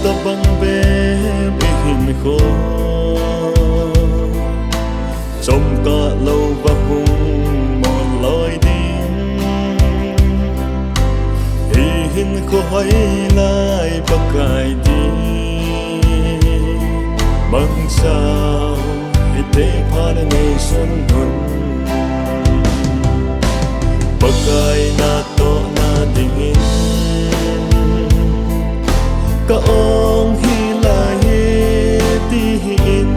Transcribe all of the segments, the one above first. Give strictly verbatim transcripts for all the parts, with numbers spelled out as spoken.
Tabang bep ihinkho chomkhat louva hung mol loi ding. Hinkho hoilai Pakai ding mangcha hite phat nei sun hun. Pakai natohna dingin ka-ong hilai hi ti hih in.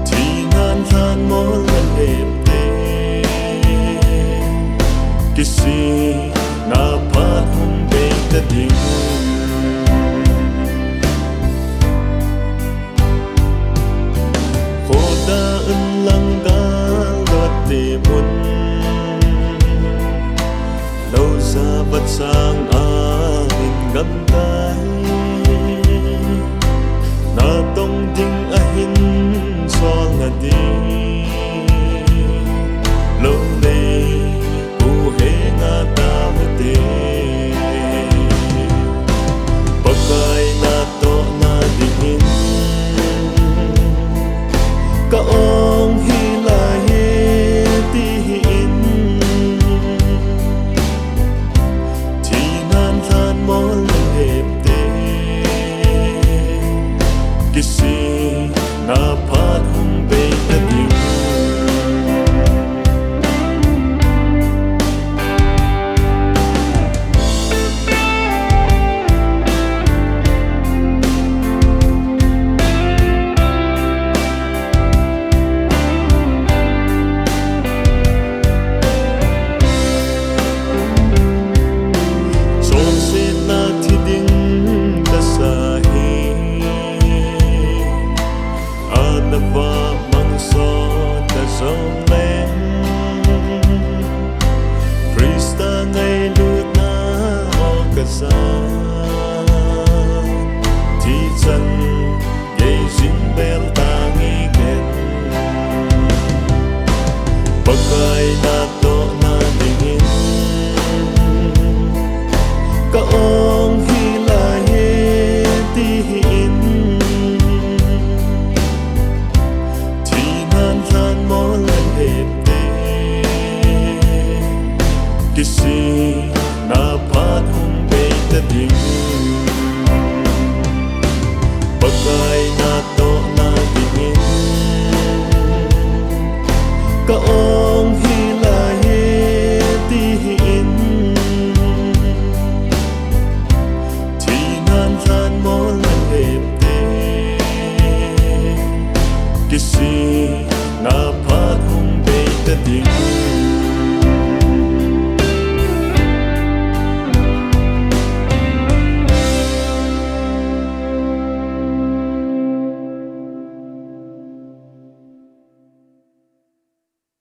Thinan lhan mol na lepte kisih na phat hung bei ta ding. Khoda un lang gal dot te mun, lou ja vachang a min gamtai. Natong ding ahin sol na ding, lou nei pu henga tavute. Pakai natohna dingin ka-ong hilai hi ti hih in. Thinan lhan mol na lepte kisih na phat